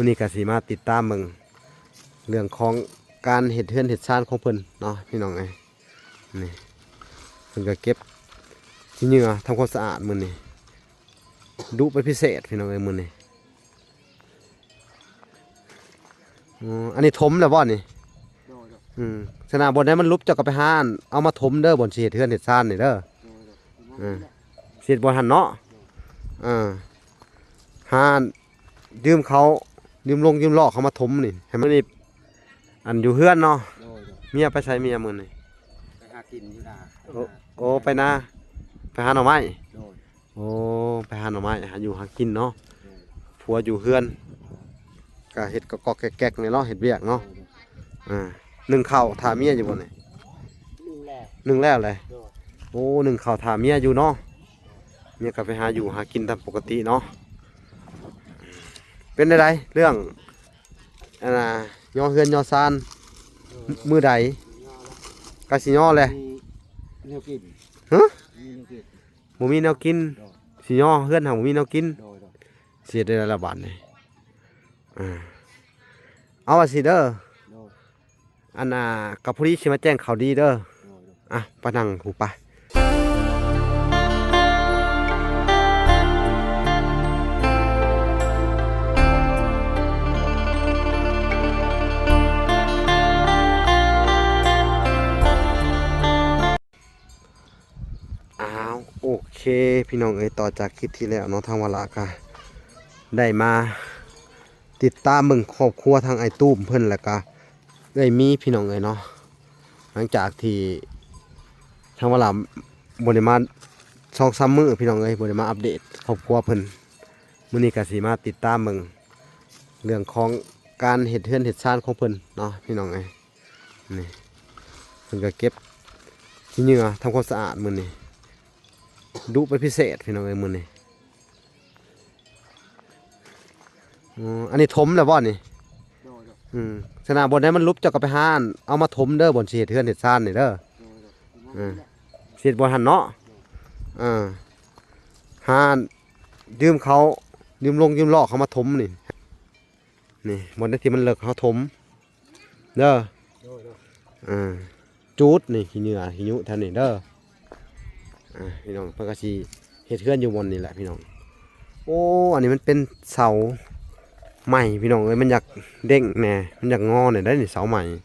ມື້ນີ້ກໍຊິມາຕິດຕາມເບິ່ງເລື່ອງຂອງການເຮັດເຮືອນເຮັດຊານຂອງເພິ່ນເນາະ ພີ່ນ້ອງເອີຍ. ນີ້ ເພິ່ນກໍເກັບຂີ້ເຫຍື້ອທຳຄວາມສະອາດມື້ນີ້ ດຸເປັນພິເສດ ພີ່ນ້ອງເອີຍ ມື້ນີ້. ອໍ ອັນນີ້ຖົມແລ້ວບໍ່ນີ້? ໂດຍ ໂດຍ ອືມ ສະນະ ບ່ອນໃດມັນຫຼຸບ ເຈົ້າກໍໄປຫາ ອັນ ເອົາມາຖົມເດີ ບ່ອນຊິເຮັດເຮືອນເຮັດຊານນີ້ເດີ. ໂດຍ ໂດຍ ເອີ ຊິເຮັດບ່ອນຫັ້ນເນາະ. ໂດຍ ເອີ ຫາ ອັນ ຢືມເຂົາ ຢືມລົງຢືມລໍ້ເຂົາມາຖົມນີ້ ໃຫ້ມັນນີ້ ອັນ ຢູ່ເຮືອນເນາະ. ໂດຍ ໂດຍ ເມຍໄປໃສເມຍມື້ນີ້? ໄປຫາກິນຢູ່ນາ. ໂອ້ ໄປນາ ໂອ້ ໄປນາ ໄປຫາໜໍ່ໄມ້. ໂດຍ ໂອ້ ໄປຫາໜໍ່ໄມ້ ຫາຢູ່ຫາກິນເນາະ. ໂດຍ ຜົວຢູ່ເຮືອນ ກະເຮັດກອກໆແກກໆນີ້ເນາະ ເຮັດວຽກເນາະ. ໂດຍ ໂດຍ ອາ ໜຶ້ງເຂົ້າຖ້າເມຍຢູ່ບໍ່ນີ້? ໜຶ້ງແລ້ວ ໜຶ້ງແລ້ວແຫຼະ. ໂດຍ ໂອ້ ໜຶ້ງເຂົ້າຖ້າເມຍຢູ່ເນາະ. ເມຍກໍໄປຫາຢູ່ຫາກິນຕາມປົກກະຕິເນາະ. ເປັນໃດໆ ເລື່ອງ ອັນນ່າ ຍໍເຮືອນຍໍຊານ? ໂດຍ ມື້ໃດ? ກະຊິຍໍແຫຼະ. ມີແນວກິນ? ຮະ? ມີແນວກິນ? ບໍ່ມີແນວກິນ. ໂດຍ ຊິຍໍເຮືອນຫາບໍ່ມີແນວກິນ. ໂດຍ ໂດຍ ຊິເຮັດໄດ້ລະບາດນີ້. ເອີ ເອົາວ່າຊິເດີ. ໂດຍ ອັນນ່າ ກໍພໍດີຊິມາແຈ້ງຂ່າວດີເດີ. ໂດຍ ໂດຍ ອ່ະ ໄປນັ່ງພຸ້ນປະ. ອ້າວ ໂອເຄ ພີ່ນ້ອງເອີຍ ຕໍ່ຈາກຄລິບທີ່ແລ້ວເນາະ ທາງວາລາກະໄດ້ມາຕິດຕາມເບິ່ງຄອບຄົວທາງອ້າຍຕູມເພິ່ນ ແລ້ວກະເອື້ອຍມີ ພີ່ນ້ອງເອີຍເນາະ. ຫຼັງຈາກທີ່ທາງວາລາບໍ່ໄດ້ມາສອງສາມມື້ ພີ່ນ້ອງເອີຍ ບໍ່ໄດ້ມາອັບເດດຄອບຄົວເພິ່ນ ມື້ນີ້ກະຊິມາຕິດຕາມເບິ່ງເລື່ອງຂອງການເຮັດເຮືອນເຮັດຊານຂອງເພິ່ນເນາະ ພີ່ນ້ອງເອີຍ. ນີ້ ເພິ່ນກໍເກັບຂີ້ເຫຍື້ອທຳຄວາມສະອາດມື້ນີ້ ດຸເປັນພິເສດ ພີ່ນ້ອງເອີຍ ມື້ນີ້. ອໍ ອັນນີ້ຖົມແລ້ວບໍ່ນີ້? ໂດຍ ໂດຍ ອືມ ສະນະ ບ່ອນໃດມັນຫຼຸບ ເຈົ້າກໍໄປຫາ ອັນ ເອົາມາຖົມເດີ ບ່ອນຊິເຮັດເຮືອນເຮັດຊານນີ້ເດີ. ໂດຍ ໂດຍ ເອີ ຊິເຮັດບ່ອນຫັ້ນເນາະ. ໂດຍ ເອີ ຫາ ຢືມເຂົາ ຢືມລົງຢືມລໍ້ເຂົາມາຖົມນີ້. ນີ້ ບ່ອນໃດທີ່ມັນເລິກເຮົາຖົມເດີ. ໂດຍ ໂດຍ ອ່າ ຈູດນີ້ ຂີ້ເຫຍື້ອຂີ້ຍຸແຖວນີ້ເດີ. ອ່າ ພີ່ນ້ອງ ເພິ່ນກໍຊິເຮັດເຮືອນຢູ່ບ່ອນນີ້ແຫຼະ ພີ່ນ້ອງ. ໂອ້ ອັນນີ້ມັນເປັນເສົາໄມ້ ພີ່ນ້ອງເອີຍ ມັນຢາກເດ້ງແດ່ ມັນຢາກງໍແດ່ໄດ໋ນີ້ ເສົາໄມ້ນີ້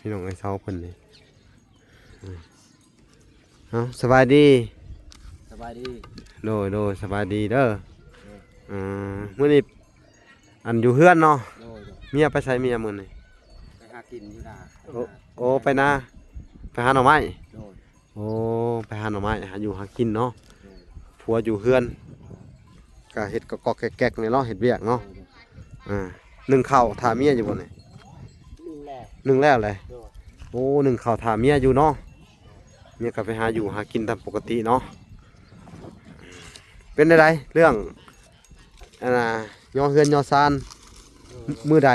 ພີ່ນ້ອງເອີຍ ເສົາເພິ່ນນີ້. ເອົາ ສະບາຍດີ. ສະບາຍດີ. ໂດຍ ໂດຍ ສະບາຍດີເດີ. ໂດຍ ອ່າ ມື້ນີ້ ອັນ ຢູ່ເຮືອນເນາະ. ໂດຍ ໂດຍ ເມຍໄປໃສເມຍມື້ນີ້? ໄປຫາກິນຢູ່ນາ. ໂອ້ ໄປນາ ໂອ້ ໄປນາ ໄປຫາໜໍ່ໄມ້. ໂດຍ ໂອ້ ໄປຫາໜໍ່ໄມ້ ຫາຢູ່ຫາກິນເນາະ. ໂດຍ ຜົວຢູ່ເຮືອນ ກະເຮັດກອກໆແກກໆນີ້ເນາະ ເຮັດວຽກເນາະ. ໂດຍ ໂດຍ ອ່າ ໜຶ້ງເຂົ້າຖ້າເມຍຢູ່ບໍ່ນີ້? ໜຶ້ງແລ້ວ ໜຶ້ງແລ້ວແຫຼະ. ໂດຍ ໂອ້ ໜຶ້ງເຂົ້າຖ້າເມຍຢູ່ເນາະ. ເມຍກໍໄປຫາຢູ່ຫາກິນຕາມປົກກະຕິເນາະ. ເປັນໃດໆ ເລື່ອງ ອັນນ່າ ຍໍເຮືອນຍໍຊານ? ໂດຍ ມື້ໃດ?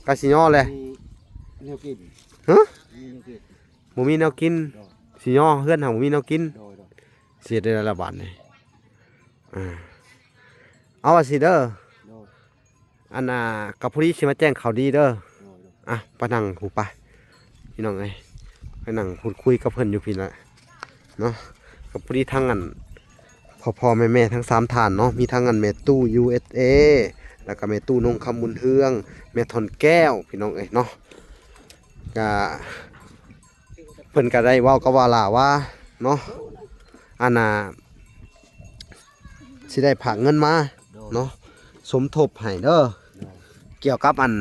ກະຊິຍໍແຫຼະ. ມີແນວກິນ? ຮະ? ມີແນວກິນ? ບໍ່ມີແນວກິນ. ໂດຍ ຊິຍໍເຮືອນຫາບໍ່ມີແນວກິນ. ໂດຍ ໂດຍ ຊິເຮັດໄດ້ລະບາດນີ້. ອ່າ ເອົາວ່າຊິເດີ. ໂດຍ ອັນນ່າ ກໍພໍດີຊິມາແຈ້ງຂ່າວດີເດີ. ໂດຍ ໂດຍ ອ່ະ ໄປນັ່ງພຸ້ນປະ ພີ່ນ້ອງເອີຍ ໄປນັ່ງພູດຄຸຍກັບເພິ່ນຢູ່ພີ້ແຫຼະເນາະ. ກໍພໍດີທັງອັນ ພໍ່ໆແມ່ໆທັງສາມທ່ານເນາະ ມີທັງອັນແມ່ຕູ້ ຢູເອັສເອ ແລ້ວກໍແມ່ຕູ້ນົງຄຳບຸນເຮືອງ ແມ່ທ່ອນແກ້ວ ພີ່ນ້ອງເອີຍເນາະ. ກະ ເພິ່ນກໍໄດ້ເວົ້າກັບວາລາວ່າເນາະ ອັນນ່າ ຊິໄດ້ຝາກເງິນມາ ໂດຍ ເນາະ ສົມທົບໃຫ້ເດີ. ໂດຍ ກ່ຽວກັບອັນ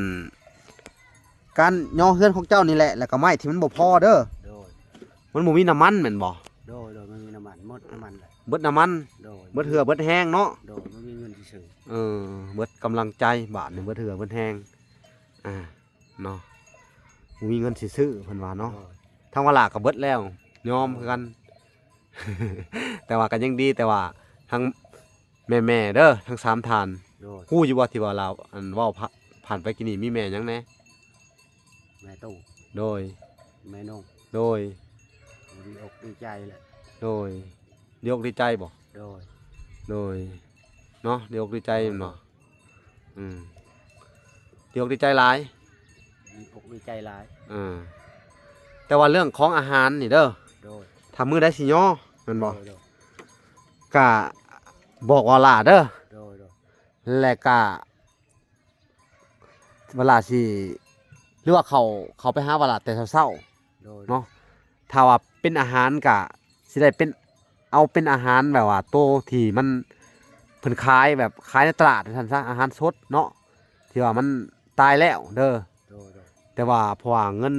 ການຍໍເຮືອນຂອງເຈົ້ານີ້ແຫຼະ ແລ້ວກໍໄມ້ທີ່ມັນບໍ່ພໍເດີ. ໂດຍ ມັນບໍ່ມີນ້ຳມັນແມ່ນບໍ່? ໂດຍ ໂດຍ ມັນມີນ້ຳມັນ ໝົດນ້ຳມັນແລ້ວ. ເບິດນ້ຳມັນ. ໂດຍ ເບິດເຫື່ອເບິດແຮງເນາະ. ໂດຍ ບໍ່ມີເງິນຊື້. ເອີ ເບິດກຳລັງໃຈບາດນີ້ ເບິດເຫື່ອເບິດແຮງ ອ່າ ເນາະ ບໍ່ມີເງິນຊິຊື້ ເພິ່ນວ່າເນາະ. ໂດຍ ທາງວາລາກໍເບິດແລ້ວ ຍອມຄືກັນ ແຕ່ວ່າກໍຍັງດີ ແຕ່ວ່າທາງແມ່ໆເດີ ທັງສາມທ່ານ. ໂດຍ ຮູ້ຢູ່ບໍ່ທີ່ວ່າລາວ ອັນ ເວົ້າຜ່ານ ຜ່ານໄປກີ້ນີ້ ມີແມ່ຫຍັງແດ່? ແມ່ຕູ້. ໂດຍ ແມ່ນົງ. ໂດຍ ດີອົກດີໃຈແຫຼະ. ໂດຍ ດີອົກດີໃຈບໍ່? ໂດຍ ໂດຍ ເນາະ ດີອົກດີໃຈແມ່ນບໍ່? ໂດຍ ອືມ ດີອົກດີໃຈຫຼາຍ ດີອົກດີໃຈຫຼາຍ ເອີ ແຕ່ວ່າເລື່ອງຂອງອາຫານນີ້ເດີ ໂດຍ ຖ້າມື້ໃດຊິຍໍແມ່ນບໍ່ ໂດຍ ໂດຍ ກະບອກວ່າຫຼ້າເດີ ໂດຍ ໂດຍ ແລະກະ ວະລາຊິ ຫຼືວ່າເຂົາ ເຂົາໄປຫາວະລາແຕ່ເຊົ້າໆ ໂດຍ ເນາະ ຖ້າວ່າເປັນອາຫານກະຊິໄດ້ເປັນ ເອົາເປັນອາຫານແບບວ່າໂຕທີ່ມັນ ເພິ່ນຂາຍແບບຂາຍໃນຕະຫຼາດວ່າຊັ້ນຊະ ອາຫານສົດເນາະ ທີ່ວ່າມັນຕາຍແລ້ວເດີ ໂດຍ ໂດຍ ແຕ່ວ່າເພາະວ່າເງິນ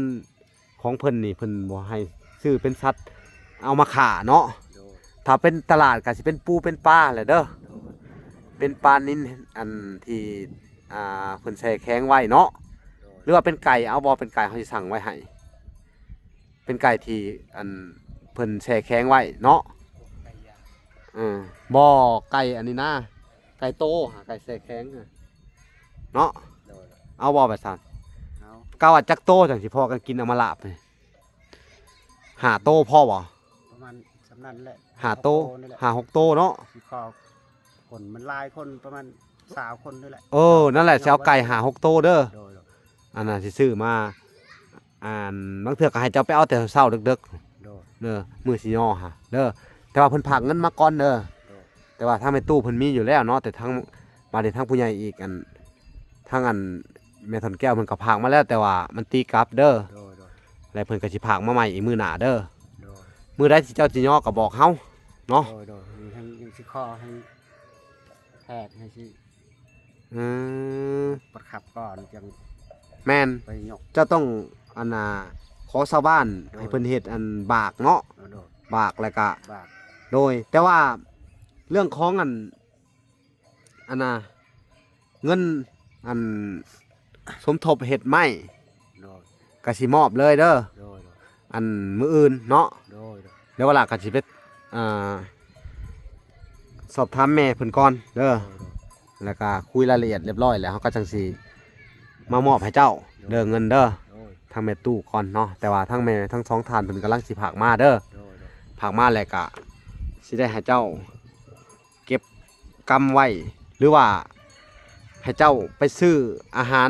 ຂອງເພິ່ນນີ້ ເພິ່ນບໍ່ໃຫ້ຊື້ເປັນສັດເອົາມາຂ້າເນາະ ໂດຍ ຖ້າເປັນຕະຫຼາດກະຊິເປັນປູເປັນປາແຫຼະເດີ ໂດຍ ເປັນປານິນ ອັນທີ່ ອ່າ ເພິ່ນແຊ່ແຂງໄວ້ເນາະ ໂດຍ ຫຼືວ່າເປັນໄກ່ ເອົາບໍ່ ເປັນໄກ່ເຮົາຊິສັ່ງໄວ້ໃຫ້ ເປັນໄກ່ທີ່ ອັນ ເພິ່ນແຊ່ແຂງໄວ້ເນາະ ເອີ ບໍ່ ໄກ່ອັນນີ້ນາ ໄກ່ໂຕຫາ ໄກ່ແຊ່ແຂງຫາ ເນາະ ໂດຍ ເອົາບໍ່ແບບຊັ້ນ ເອົາ ກະວ່າຈັກໂຕຈັ່ງຊິພໍກັນກິນ ເອົາມາລາບນີ້ ຫ້າໂຕພໍບໍ່ ປະມານສ່ຳນັ້ນແຫຼະ ຫ້າໂຕ ຫ້າຫົກໂຕນີ້ແຫຼະ ຫ້າຫົກໂຕເນາະ ຊິຂໍຄົນມັນຫຼາຍຄົນ ປະມານຊາວຄົນນີ້ແຫຼະ ເອີ ນັ້ນແຫຼະ ຊິເອົາໄກ່ຫ້າຫົກໂຕເດີ ໂດຍ ໂດຍ ອັນນັ້ນຊິຊື້ມາ ອັນ ບາງເທື່ອກໍໃຫ້ເຈົ້າໄປເອົາແຕ່ເຊົ້າໆ ເດິກໆ ໂດຍ ເດີ ມື້ຊິຍໍຫາເດີ ແຕ່ວ່າເພິ່ນຝາກເງິນມາກ່ອນເດີ ໂດຍ ແຕ່ວ່າທາງແມ່ຕູ້ເພິ່ນມີຢູ່ແລ້ວເນາະ ແຕ່ທາງ ບາດນີ້ທາງຜູ້ໃຫຍ່ອີກ ອັນ ທາງ ອັນ ແມ່ທ່ອນແກ້ວເພິ່ນກໍຝາກມາແລ້ວ ແຕ່ວ່າມັນຕີກັບເດີ ໂດຍ ໂດຍ ແລະເພິ່ນກໍຊິຝາກມາໃໝ່ອີກມື້ໜ້າເດີ ໂດຍ ມື້ໃດທີ່ເຈົ້າຊິຍໍກໍບອກເຮົາເນາະ ໂດຍ ໂດຍ ຍັງ ຍັງຊິຂໍໃຫ້ແພດໃຫ້ຊິ ອືມ ປະຄັບກ່ອນຈັ່ງ ແມ່ນ ໄປຍົກ ເຈົ້າຕ້ອງ ອັນນ່າ ຂໍຊາວບ້ານ ໂດຍ ໃຫ້ເພິ່ນເຮັດ ອັນ ບາກເນາະ ໂດຍ ໂດຍ ບາກ ແລ້ວກະ ບາກ ໂດຍ ແຕ່ວ່າເລື່ອງຂອງ ອັນ ອັນນ່າ ເງິນ ອັນ ສົມທົບເຮັດໄມ້ ໂດຍ ກະຊິມອບເລີຍເດີ ໂດຍ ໂດຍ ອັນ ມື້ອື່ນເນາະ ໂດຍ ໂດຍ ແລ້ວວະລາກະຊິໄປ ອ່າ ສອບຖາມແມ່ເພິ່ນກ່ອນເດີ ໂດຍ ໂດຍ ແລ້ວກະຄຸຍລາຍລະອຽດລຽບຮ້ອຍແລ້ວ ເຮົາກໍຈັ່ງຊິມາມອບໃຫ້ເຈົ້າເດີ ໂດຍ ເງິນເດີ ໂດຍ ທາງແມ່ຕູ້ກ່ອນເນາະ ແຕ່ວ່າທາງແມ່ທັງສອງທ່ານເພິ່ນກຳລັງຊິຝາກມາເດີ ໂດຍ ໂດຍ ຝາກມາແລ້ວກະຊິໄດ້ໃຫ້ເຈົ້າ ເກັບກຳໄວ້ ຫຼືວ່າໃຫ້ເຈົ້າໄປຊື້ອາຫານ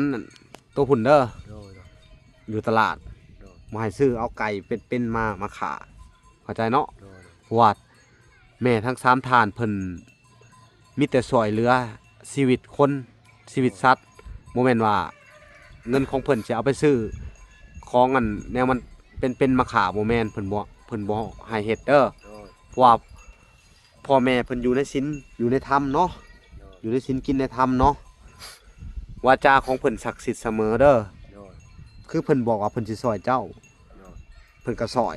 ໂຕພຸ້ນເດີ ໂດຍ ໂດຍ ຢູ່ຕະຫຼາດ ໂດຍ ບໍ່ໃຫ້ຊື້ເອົາໄກ່ເປັນໆ ມາ ມາຂ້າ ເຂົ້າໃຈເນາະ ໂດຍ ໂດຍ ເພາະວ່າແມ່ທັງສາມທ່ານເພິ່ນມີແຕ່ຊ່ວຍເຫຼືອຊີວິດຄົນ ຊີວິດສັດ ບໍ່ແມ່ນວ່າເງິນຂອງເພິ່ນຊິເອົາໄປຊື້ຂອງ ອັນ ແນວມັນເປັນໆ ມາຂ້າ ບໍ່ແມ່ນ ເພິ່ນບໍ່ ເພິ່ນບໍ່ໃຫ້ເຮັດເດີ ໂດຍ ເພາະວ່າ ພໍ່ແມ່ເພິ່ນຢູ່ໃນສິນ ຢູ່ໃນທຳເນາະ ໂດຍ ຢູ່ໃນສິນກິນໃນທຳເນາະ ວາຈາຂອງເພິ່ນສັກສິດສະເໝີເດີ ໂດຍ ຄືເພິ່ນບອກວ່າເພິ່ນຊິຊ່ອຍເຈົ້າ ໂດຍ ເພິ່ນກໍຊ່ອຍ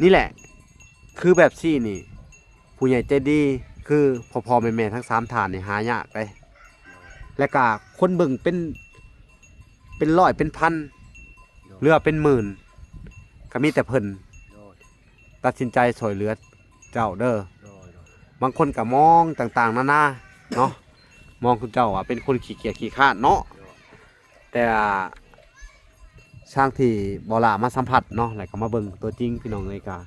ນີ້ແຫຼະ ຄືແບບຊີ້ນີ້ ຜູ້ໃຫຍ່ໃຈດີ ຄືພໍ່ໆ ແມ່ໆ ທັງສາມທ່ານນີ້ຫາຍາກເດ້ ໂດຍ ແລະກະຄົນເບິ່ງເປັນ ເປັນຮ້ອຍເປັນພັນ ໂດຍ ເຫຼືອເປັນໝື່ນ ກໍມີແຕ່ເພິ່ນ ໂດຍ ຕັດສິນໃຈຊ່ວຍເຫຼືອເຈົ້າເດີ ໂດຍ ໂດຍ ບາງຄົນກໍມອງຕ່າງໆນານາເນາະ ມອງເຈົ້າວ່າເປັນຄົນຂີ້ກຽດຂີ້ຄ້ານເນາະ ໂດຍ ແຕ່ທາງທີ່ບໍ່ຫຼ້າມາສຳຜັດເນາະ ແລ້ວກໍມາເບິ່ງຕົວຈິງ ພີ່ນ້ອງເອີຍ ກໍ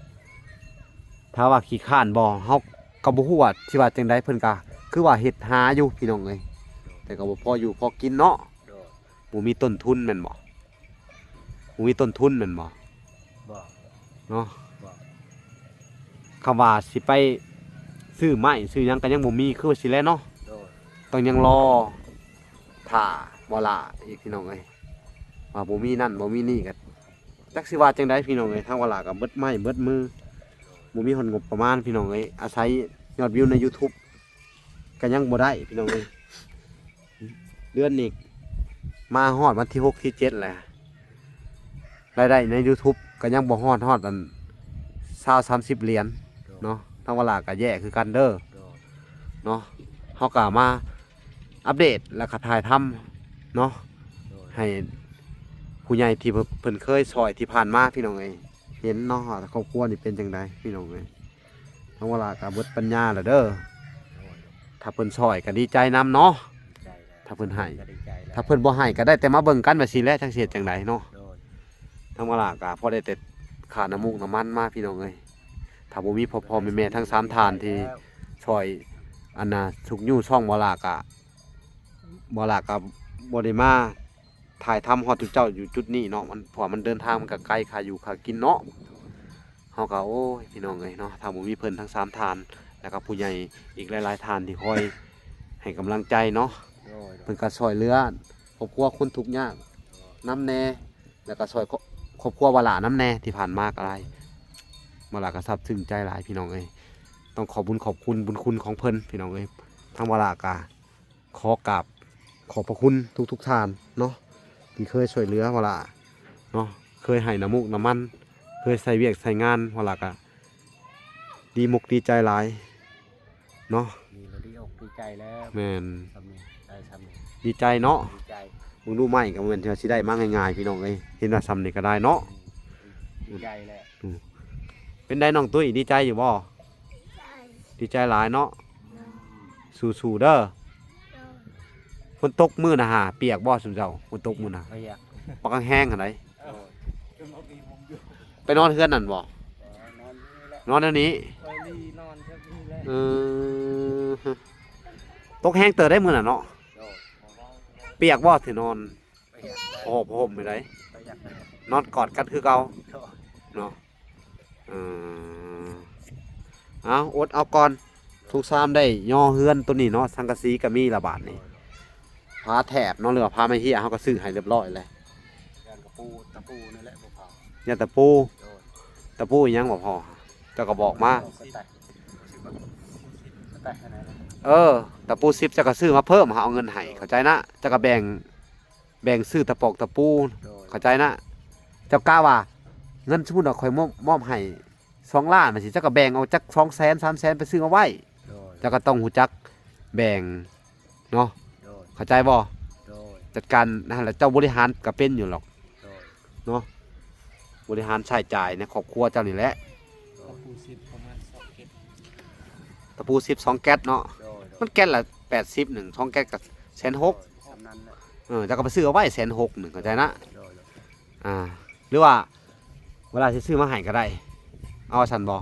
ຖ້າວ່າຂີ້ຄ້ານບໍ່ ເຮົາກໍບໍ່ຮູ້ວ່າຊິວ່າຈັ່ງໃດ ເພິ່ນກໍຄືວ່າເຮັດຫາຢູ່ ພີ່ນ້ອງເອີຍ ໂດຍ ແຕ່ກໍບໍ່ພໍຢູ່ພໍກິນເນາະ ໂດຍ ບໍ່ມີຕົ້ນທຶນແມ່ນບໍ່? ບໍ່ມີຕົ້ນທຶນແມ່ນບໍ່? ບໍ່ ເນາະ ບໍ່ ຄຳວ່າຊິໄປຊື້ໄມ້ຊື້ຫຍັງກໍຍັງບໍ່ມີ ຄືວ່າຊິແລເນາະ ໂດຍ ຕ້ອງຍັງລໍຖ້າບໍ່ຫຼ້າອີກ ພີ່ນ້ອງເອີຍ ວ່າບໍ່ມີນັ້ນບໍ່ມີນີ້ກໍຈັກຊິວ່າຈັ່ງໃດ ພີ່ນ້ອງເອີຍ ທາງບໍ່ຫຼ້າກໍເບິດໄມ້ເບິດມື ບໍ່ມີຮອດງົບປະມານ ພີ່ນ້ອງເອີຍ ອາໄສຍອດວິວໃນຢູທູບ ກໍຍັງບໍ່ໄດ້ ພີ່ນ້ອງເອີຍ ເດືອນນີ້ມາຮອດວັນທີຫົກທີເຈັດແລ້ວ ລາຍໄດ້ໃນຢູທູບກໍຍັງບໍ່ຮອດ ຮອດອັນຊາວສາມສິບຫຼຽນເນາະ ທາງວາລາກໍແຍ່ຄືກັນເດີ ໂດຍ ເນາະ ເຮົາກໍມາອັບເດດ ແລ້ວກໍຖ່າຍທຳເນາະ ໂດຍ ໃຫ້ຜູ້ໃຫຍ່ທີ່ເພິ່ນ ເພິ່ນເຄີຍຊ່ອຍທີ່ຜ່ານມາ ພີ່ນ້ອງເອີຍ ເຫັນເນາະວ່າຄອບຄົວນີ້ເປັນຈັ່ງໃດ ພີ່ນ້ອງເອີຍ ທາງວາລາກໍເບິດປັນຍາແລ້ວເດີ ໂດຍ ຖ້າເພິ່ນຊ່ອຍກໍດີໃຈນຳເນາະ ດີໃຈແລ້ວ ຖ້າເພິ່ນໃຫ້ ກໍດີໃຈແລ້ວ ຖ້າເພິ່ນບໍ່ໃຫ້ກໍໄດ້ແຕ່ມາເບິ່ງກັນວ່າຊິແລ ຈັກຊິເຮັດຈັ່ງໃດເນາະ ໂດຍ ທາງວາລາກໍພໍໄດ້ແຕ່ຄ່ານ້ຳມູກນ້ຳມັນມາ ພີ່ນ້ອງເອີຍ ຖ້າບໍ່ມີພໍ່ໆແມ່ໆທັງສາມທ່ານທີ່ຊ່ອຍ ອັນນ່າ ຊຸກຍູ້ຊ່ອງວາລາກໍ ບໍ່ຫຼ້າກໍບໍ່ໄດ້ມາຖ່າຍທຳຮອດຈຸເຈົ້າຢູ່ຈຸດນີ້ເນາະ ມັນ ເພາະວ່າມັນເດີນທາງມັນກໍໄກ ຄ່າຢູ່ຄ່າກິນເນາະ. ເຮົາກໍ ໂອ້ຍ ພີ່ນ້ອງເອີຍເນາະ ຖ້າບໍ່ມີເພິ່ນທັງສາມທ່ານ ແລ້ວກໍຜູ້ໃຫຍ່ອີກຫຼາຍໆທ່ານທີ່ຄອຍໃຫ້ກຳລັງໃຈເນາະ. ໂດຍ ເພິ່ນກໍຊ່ອຍເຫຼືອຄອບຄົວຄົນທຸກຍາກນຳແດ່ ແລ້ວກໍຊ່ອຍຄອບ ຄອບຄົວວາລານຳແດ່ ທີ່ຜ່ານມາກໍໄດ້. ວາລາກໍຊາບຊຶ້ງໃຈຫຼາຍ ພີ່ນ້ອງເອີຍ ຕ້ອງຂອບບຸນຂອບຄຸນ ບຸນຄຸນຂອງເພິ່ນ ພີ່ນ້ອງເອີຍ. ທາງວາລາກໍ ຂໍກາບຂອບພະຄຸນທຸກໆທ່ານເນາະ ທີ່ເຄີຍຊ່ວຍເຫຼືອວາລາເນາະ ເຄີຍໃຫ້ນ້ຳມູກນ້ຳມັນ ເຄີຍໃສ່ວຽກໃສ່ງານ ວາລາກະດີມົກດີໃຈຫຼາຍເນາະ. ດີແລ້ວ ດີອົກດີໃຈແລ້ວ. ແມ່ນ ສ່ຳນີ້ ໄດ້ສ່ຳນີ້ ດີໃຈເນາະ ດີໃຈ. ເບິ່ງດູໄມ້ກໍບໍ່ແມ່ນວ່າຊິໄດ້ມາງ່າຍໆ ພີ່ນ້ອງເອີຍ ເຫັນວ່າສ່ຳນີ້ກໍໄດ້ເນາະ. ອືມ ດີໃຈແລ້ວ. ອືມ ເປັນໃດນ້ອງຕຸ້ຍ ດີໃຈຢູ່ບໍ່? ດີໃຈຫຼາຍເນາະ. ໂດຍ ສູ້ໆເດີ. ໂດຍ ຝົນຕົກມື້ນະຫາ ປຽກບໍ່ຊຸມເຈົ້າ? ຝົນຕົກມື້ນະ ປຽກ ປາກແຮງຫັ້ນໃດ. ໂດຍ ໄປນອນເຮືອນນັ້ນບໍ່? ເອີ ນອນຢູ່ນີ້ແຫຼະ ນອນແນວນີ້. ເອີ ນອນແຖວນີ້ແຫຼະ. ເອີ ຕົກແຮງເຕີບໄດ໋ມື້ນະເນາະ. ໂດຍ ປຽກບໍ່ທີ່ນອນ? ປຽກ ໂອ້ໂຫ ຜ້າຫົ່ມໄປໃດ໋ ປຽກ ນອນກອດກັນຄືເກົ່າ. ໂດຍ ເນາະ. ເອີ ເອົາ ອົດເອົາກ່ອນ ທຸກຊາມໄດ້ຍໍເຮືອນໂຕນີ້ເນາະ ສັງກະສີກໍມີລະບາດນີ້ ຝາແຖບເນາະ ຫຼືວ່າຝາໄມ້ເຮ້ຍ ເຮົາກໍຊື້ໃຫ້ຮຽບຮ້ອຍແລ້ວ. ຢ້ານຕະປູ ຕະປູນີ້ແຫຼະບໍ່ພໍ ຢ້ານຕະປູ. ໂດຍ ຕະປູອີ່ຫຍັງບໍ່ພໍ ເຈົ້າກໍບອກມາ. ເອີ ຕະປູສິບ ເຈົ້າກໍຊື້ມາເພີ່ມ ເຮົາເອົາເງິນໃຫ້ ເຂົ້າໃຈນະ ເຈົ້າກໍແບ່ງ ແບ່ງຊື້ຕະປອກຕະປູ. ໂດຍ ເຂົ້າໃຈນະ. ເຈົ້າກະວ່າເງິນ ສົມມຸດວ່າຂ້ອຍມອບ ມອບໃຫ້ສອງລ້ານຈັ່ງຊີ້ ເຈົ້າກໍແບ່ງເອົາຈັກສອງແສນ ສາມແສນໄປຊື້ມາໄວ້. ໂດຍ ເຈົ້າກໍຕ້ອງຮູ້ຈັກແບ່ງເນາະ. ໂດຍ ເຂົ້າໃຈບໍ່? ໂດຍ ຈັດການຫັ້ນແຫຼະ ເຈົ້າບໍລິຫານກໍເປັນຢູ່ດອກ. ໂດຍ ເນາະ ບໍລິຫານໃຊ້ຈ່າຍໃນຄອບຄົວເຈົ້ານີ້ແຫຼະ. ໂດຍ ຕະປູສິບປະມານສອງແກັດ ຕະປູສິບສອງແກັດເນາະ. ໂດຍ ໂດຍ ມັນແກັດລະແປດສິບໜຶ່ງ ສອງແກັດກໍແສນຫົກ. ໂດຍ ສ່ຳນັ້ນແຫຼະ. ເອີ ເຈົ້າກໍໄປຊື້ເອົາໄວ້ແສນຫົກໜຶ່ງ ເຂົ້າໃຈນະ. ໂດຍ ໂດຍ ອ່າ ຫຼືວ່າເວລາຊິຊື້ມາໃຫ້ກໍໄດ້ ເອົາຊັ້ນບໍ່?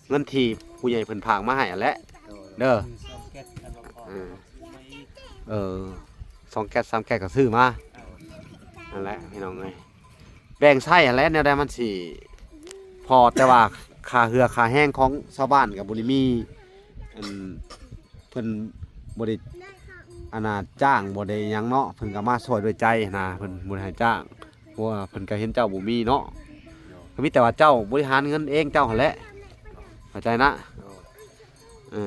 ເງິນທີ່ຜູ້ໃຫຍ່ເພິ່ນຝາກມາໃຫ້ຫັ້ນແຫຼະ. ໂດຍ ເດີ ສອງແກັດ ຄັນວ່າພໍ ເອີ ຊື້ມາອີກ. ເອີ ສອງແກັດ ສາມແກັດກໍຊື້ມາ. ໂດຍ ນັ້ນແຫຼະ ພີ່ນ້ອງເອີຍ ແບ່ງໃຊ້ຫັ້ນແຫຼະ ແນວໃດມັນຊິພໍ. ແຕ່ວ່າຄ່າເຫື່ອຄ່າແຮງຂອງຊາວບ້ານກໍບໍ່ໄດ້ມີ ອັນ ເພິ່ນບໍ່ໄດ້ ອັນນ່າ ຈ້າງ ບໍ່ໄດ້ຫຍັງເນາະ ເພິ່ນກໍມາຊ່ວຍດ້ວຍໃຈນະ ເພິ່ນບໍ່ໄດ້ໃຫ້ຈ້າງ ເພາະວ່າເພິ່ນກໍເຫັນເຈົ້າບໍ່ມີເນາະ. ໂດຍ ກໍມີແຕ່ວ່າເຈົ້າບໍລິຫານເງິນເອງເຈົ້າຫັ້ນແຫຼະ ເຂົ້າໃຈນະ. ໂດຍ ເອີ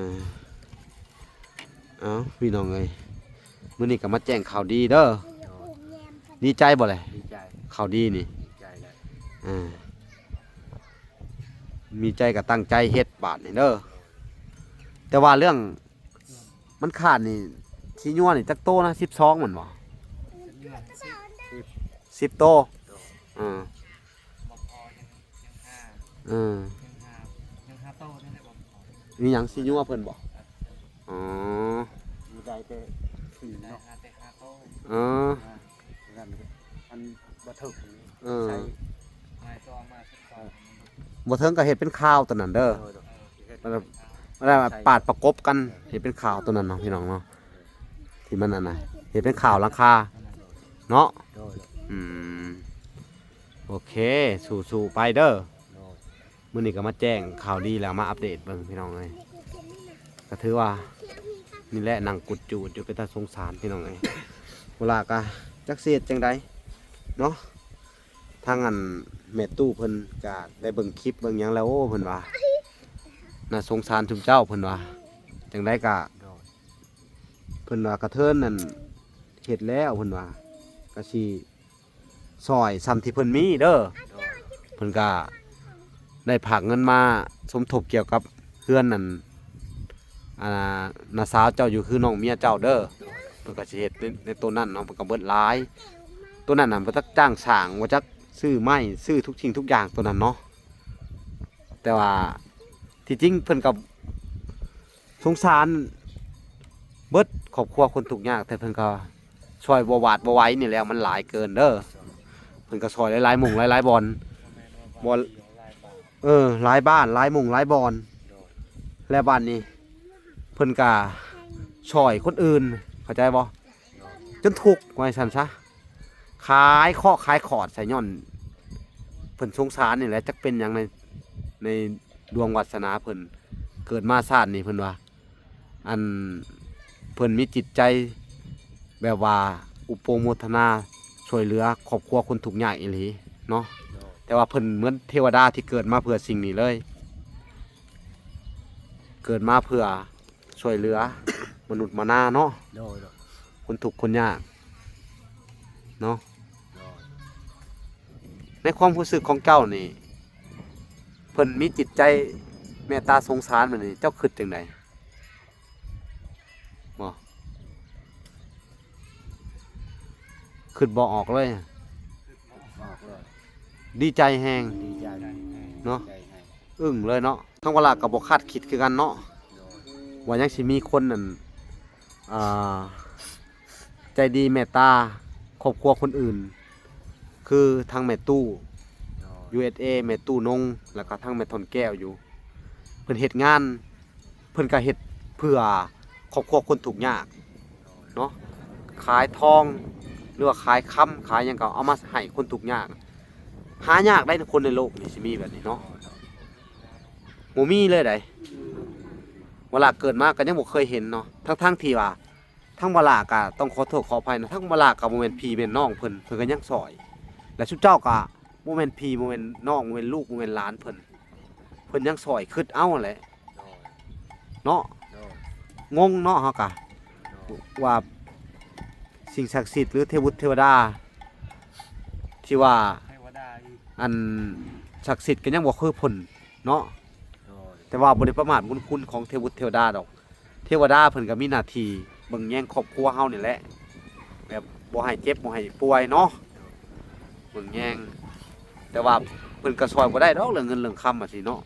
ເອົ້າ ພີ່ນ້ອງເອີຍ ມື້ນີ້ກໍມາແຈ້ງຂ່າວດີເດີ. ໂດຍ ດີໃຈບໍ່ແຫຼະ? ດີໃຈ ຂ່າວດີນີ້. ດີໃຈແຫຼະ. ເອີ ມີໃຈກໍຕັ້ງໃຈເຮັດບາດນີ້ເດີ. ແຕ່ວ່າເລື່ອງມັນຂາດນີ້ ສີຍົວນີ້ຈັກໂຕນະ? ສິບສອງແມ່ນບໍ່? ສິບ ສິບໂຕ. ເອີ ບໍ່ພໍ ຍັງ ຍັງຫ້າ ເອີ ຍັງຫ້າ ຍັງຫ້າໂຕນີ້ແຫຼະບໍ່ພໍ. ມີຫຍັງ ສີຍົວເພິ່ນບໍ່? ອໍ ຢູ່ໄດ້ແຕ່ສີ່ເນາະ ໄດ້ຫ້າໂຕ. ເອີ ອັນ ອັນບໍ່ເຖິງ ເອີ ໃສ່ ບໍ່ເຖິງກໍເຮັດເປັນຂ່າວຕົວນັ້ນເດີ. ໂດຍ ໂດຍ ເຮັດເປັນຂ່າວ ປາດປະກົບກັນ ເຮັດເປັນຂ່າວຕົວນັ້ນເນາະ ພີ່ນ້ອງເນາະ ທີ່ມັນອັນນ່າ ເຮັດເປັນຂ່າວຫຼັງຄາເນາະ. ໂດຍ ໂດຍ ອືມ ໂອເຄ ສູ້ໆໄປເດີ. ໂດຍ ມື້ນີ້ກໍມາແຈ້ງຂ່າວດີ ແລ້ວມາອັບເດດເບິ່ງ ພີ່ນ້ອງເອີຍ. ກໍຖືວ່ານີ້ແຫຼະ ນັ່ງກຸດຈູດຢູ່ ເປັນຕາສົງສານ ພີ່ນ້ອງເອີຍ. ເວລາກໍຈັກຊິເຮັດຈັ່ງໃດເນາະ. ທາງອັນແມ່ຕູ້ເພິ່ນກໍໄດ້ເບິ່ງຄລິບເບິ່ງຫຍັງແລ້ວ ໂອ້ ເພິ່ນວ່າໜ້າສົງສານຊຸມເຈົ້າ ເພິ່ນວ່າ. ຈັ່ງໃດກໍ ໂດຍ ເພິ່ນວ່າກະເທີນນັ້ນເຮັດແລ້ວ ເພິ່ນວ່າ ກະຊິຊ່ອຍສ່ຳທີ່ເພິ່ນມີເດີ. ໂດຍ ເພິ່ນກະໄດ້ຝາກເງິນມາສົມທົບກ່ຽວກັບເຮືອນນັ້ນ ອ່າ ນ້າສາວເຈົ້າຢູ່ ຄືນ້ອງເມຍເຈົ້າເດີ. ໂດຍ ເພິ່ນກໍຊິເຮັດໃນ ໃນໂຕນັ້ນເນາະ ເພິ່ນກໍເບິດຫຼາຍ. ໂຕນັ້ນນະ ບໍ່ຈັກຈ້າງສ້າງ ບໍ່ຈັກຊື້ໄມ້ ຊື້ທຸກສິ່ງທຸກຢ່າງໂຕນັ້ນເນາະ. ແຕ່ວ່າທີ່ຈິງເພິ່ນກໍສົງສານເບິດຄອບຄົວຄົນທຸກຍາກ ແຕ່ເພິ່ນກໍຊ່ອຍບໍ່ຫວາດບໍ່ໄຫວນີ້ແຫຼະ ມັນຫຼາຍເກີນເດີ. ເພິ່ນກໍຊ່ອຍຫຼາຍໆໝ່ອງຫຼາຍໆບ່ອນ ບໍ່ ເອີ ຫຼາຍບ້ານຫຼາຍໝ່ອງຫຼາຍບ່ອນ. ແລ້ວບາດນີ້ເພິ່ນກໍຊ່ອຍຄົນອື່ນ ເຂົ້າໃຈບໍ່? ຈົນທຸກ ວ່າຊັ້ນຊະ ຂາຍເຄາະຂາຍຂອດໃສ່ ຍ້ອນເພິ່ນສົງສານນີ້ແຫຼະ ຈັກເປັນຫຍັງໃນ ໃນດວງວາສະໜາເພິ່ນ ເກີດມາຊາດນີ້ເພິ່ນວ່າ ອັນ ເພິ່ນມີຈິດໃຈແບບວ່າອຸປະໂມທະນາຊ່ວຍເຫຼືອຄອບຄົວຄົນທຸກຍາກອີ່ຫຼີເນາະ ແຕ່ວ່າເພິ່ນເໝືອນເທວະດາທີ່ເກີດມາເພື່ອສິ່ງນີ້ເລີຍ ເກີດມາເພື່ອ ຊ່ວຍເຫຼືອມະນຸດມະນາເນາະ ໂດຍ ໂດຍ ຄົນທຸກຄົນຍາກເນາະ ໂດຍ ໃນຄວາມຮູ້ສຶກຂອງເຈົ້ານີ້ ເພິ່ນມີຈິດໃຈເມດຕາສົງສານແບບນີ້ ເຈົ້າຄິດຈັ່ງໃດ? ບໍ່ ຄິດບໍ່ອອກເລີຍ ອອກເລີຍ ດີໃຈແຮງ ດີໃຈ ເນາະ ດີໃຈແຮງ ອຶ້ງເລີຍເນາະ ທາງວາລາກໍບໍ່ຄາດຄິດຄືກັນເນາະ ໂດຍ ວ່າຍັງຊິມີຄົນນັ້ນ ອ່າ ໃຈດີເມດຕາຄອບຄົວຄົນອື່ນ ຄືທັງແມ່ຕູ້ ໂດຍ ຢູເອສເອ ແມ່ຕູ້ນົງ ແລ້ວກໍທັງແມ່ທ່ອນແກ້ວຢູ່ ເພິ່ນເຮັດງານ ເພິ່ນກໍເຮັດເພື່ອຄອບຄົວຄົນທຸກຍາກເນາະ ຂາຍທອງ ຫຼືວ່າຂາຍຄຳ ຂາຍຫຍັງກໍເອົາມາໃຫ້ຄົນທຸກຍາກ ຫາຍາກໃດ໋ ຄົນໃນໂລກນີ້ຊິມີແບບນີ້ເນາະ ບໍ່ມີເລີຍໃດ໋ ວາລາເກີດມາກໍຍັງບໍ່ເຄີຍເຫັນເນາະ ທັງໆທີ່ວ່າ ທາງວາລາກໍຕ້ອງຂໍໂທດຂໍອະໄພນະ ທາງວາລາກໍບໍ່ແມ່ນພີ່ແມ່ນນ້ອງເພິ່ນ ເພິ່ນກໍຍັງຊ່ອຍ ແລະ ຊຸມເຈົ້າກໍບໍ່ແມ່ນພີ່ ບໍ່ແມ່ນນ້ອງ ບໍ່ແມ່ນລູກ ບໍ່ແມ່ນຫຼານເພິ່ນ ເພິ່ນຍັງຊ່ອຍ ຄິດເອົາຫັ້ນແຫຼະ ໂດຍ ເນາະ ໂດຍ ງົງເນາະ ເຮົາກະ ໂດຍ ວ່າສິ່ງສັກສິດ ຫຼື ເທວະບຸດເທວະດາ ທີ່ວ່າ ເທວະດາອີກ ອັນສັກສິດກໍຍັງບໍ່ຄືເພິ່ນເນາະ ໂດຍ ແຕ່ວ່າບໍ່ໄດ້ປະໝາດບຸນຄຸນຂອງເທວະບຸດເທວະດາດອກ ເທວະດາເພິ່ນກໍມີໜ້າທີ່ເບິ່ງແຍງຄອບຄົວເຮົານີ້ແຫຼະ ແບບບໍ່ໃຫ້ເຈັບບໍ່ໃຫ້ປ່ວຍເນາະ ເບິ່ງແຍງ ແຕ່ວ່າເພິ່ນກໍຊ່ອຍບໍ່ໄດ້ດອກເລື່ອງເງິນເລື່ອງຄຳວ່າຊີ້ເນາະ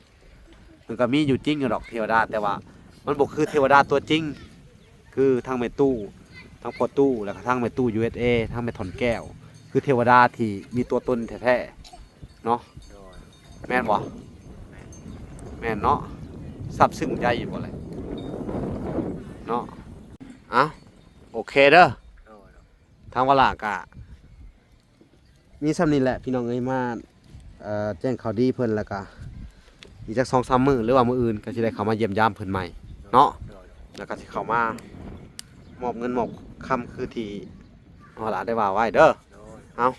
ເພິ່ນກໍມີຢູ່ຈິງຢູ່ດອກເທວະດາ ແຕ່ວ່າມັນບໍ່ຄືເທວະດາຕົວຈິງ ຄືທັງແມ່ຕູ້ ທັງພໍ່ຕູ້ ແລ້ວກໍທັງແມ່ຕູ້ ຢູເອສເອ ທັງແມ່ທ່ອນແກ້ວ ຄືເທວະດາທີ່ມີຕົວຕົນແທ້ໆ ເນາະ ໂດຍ ແມ່ນບໍ່? ແມ່ນ ແມ່ນເນາະ ຊາບຊຶ້ງໃຈຢູ່ບໍ່ແຫຼະ ເນາະ ເອົ້າ ໂອເຄເດີ ໂດຍ ໂດຍ ທາງວາລາກະມີສ່ຳນີ້ແຫຼະ ພີ່ນ້ອງເອີຍ ມາ ເອີ ແຈ້ງຂ່າວດີເພິ່ນ ແລ້ວກະອີກຈັກສອງສາມມື້ ຫຼືວ່າມື້ອື່ນກໍຊິໄດ້ເຂົ້າມາຢ້ຽມຢາມເພິ່ນໃໝ່ເນາະ ໂດຍ ໂດຍ ແລ້ວກໍຊິເຂົ້າມາມອບເງິນມອບຄຳຄືທີ່ ເຮົາລະໄດ້ວ່າໄວ້ເດີ ໂດຍ ເອົ້າ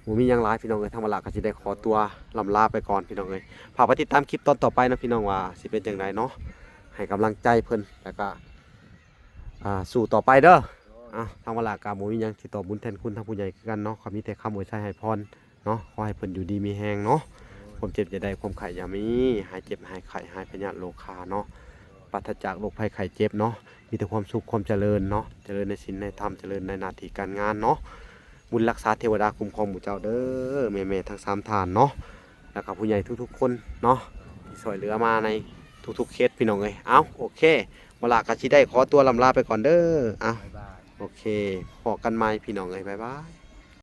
ບໍ່ມີຫຍັງຫຼາຍພີ່ນ້ອງເອີຍ ທາງວາລະກໍຊິໄດ້ຂໍຕົວລ່ຳລາໄປກ່ອນພີ່ນ້ອງເອີຍ ຝາກໄປຕິດຕາມຄລິບຕອນຕໍ່ໄປເນາະພີ່ນ້ອງ ວ່າຊິເປັນຈັ່ງໃດເນາະ ໃຫ້ກຳລັງໃຈເພິ່ນ ແລ້ວກໍ ອ່າ ສູ້ຕໍ່ໄປເດີ ໂດຍ ເອົ້າ ທາງວາລະກໍບໍ່ມີຫຍັງຊິຕອບບຸນແທນຄຸນທາງຜູ້ໃຫຍ່ຄືກັນເນາະ ກໍມີແຕ່ຄຳອວຍໄຊໃຫ້ພອນ ເນາະ ຂໍໃຫ້ເພິ່ນຢູ່ດີມີແຮງເນາະ ຄວາມເຈັບຢ່າໄດ້ ຄວາມໄຂ້ຢ່າມີ ຫາຍເຈັບຫາຍໄຂ້ ຫາຍພະຍາດໂລຄາເນາະ ປາສະຈາກໂລກໄພໄຂ້ເຈັບເນາະ ມີແຕ່ຄວາມສຸກຄວາມຈະເລີນເນາະ ຈະເລີນໃນສິນໃນທຳ ຈະເລີນໃນໜ້າທີ່ການງານເນາະ ບຸນຮັກສາເທວະດາຄຸ້ມຄອງໝູ່ເຈົ້າເດີ ແມ່ໆທັງສາມທ່ານເນາະ ແລ້ວກໍຜູ້ໃຫຍ່ທຸກໆຄົນເນາະ ທີ່ຊ່ວຍເຫຼືອມາໃນທຸກໆເຂດ ພີ່ນ້ອງເອີຍ ເອົ້າ ໂອເຄ ວາລະກໍຊິໄດ້ຂໍຕົວລ່ຳລາໄປກ່ອນເດີ ເອົ້າ ບາຍບາຍ ໂອເຄ ພໍ້ກັນໃໝ່ ພີ່ນ້ອງເອີຍ ບາຍບາຍ.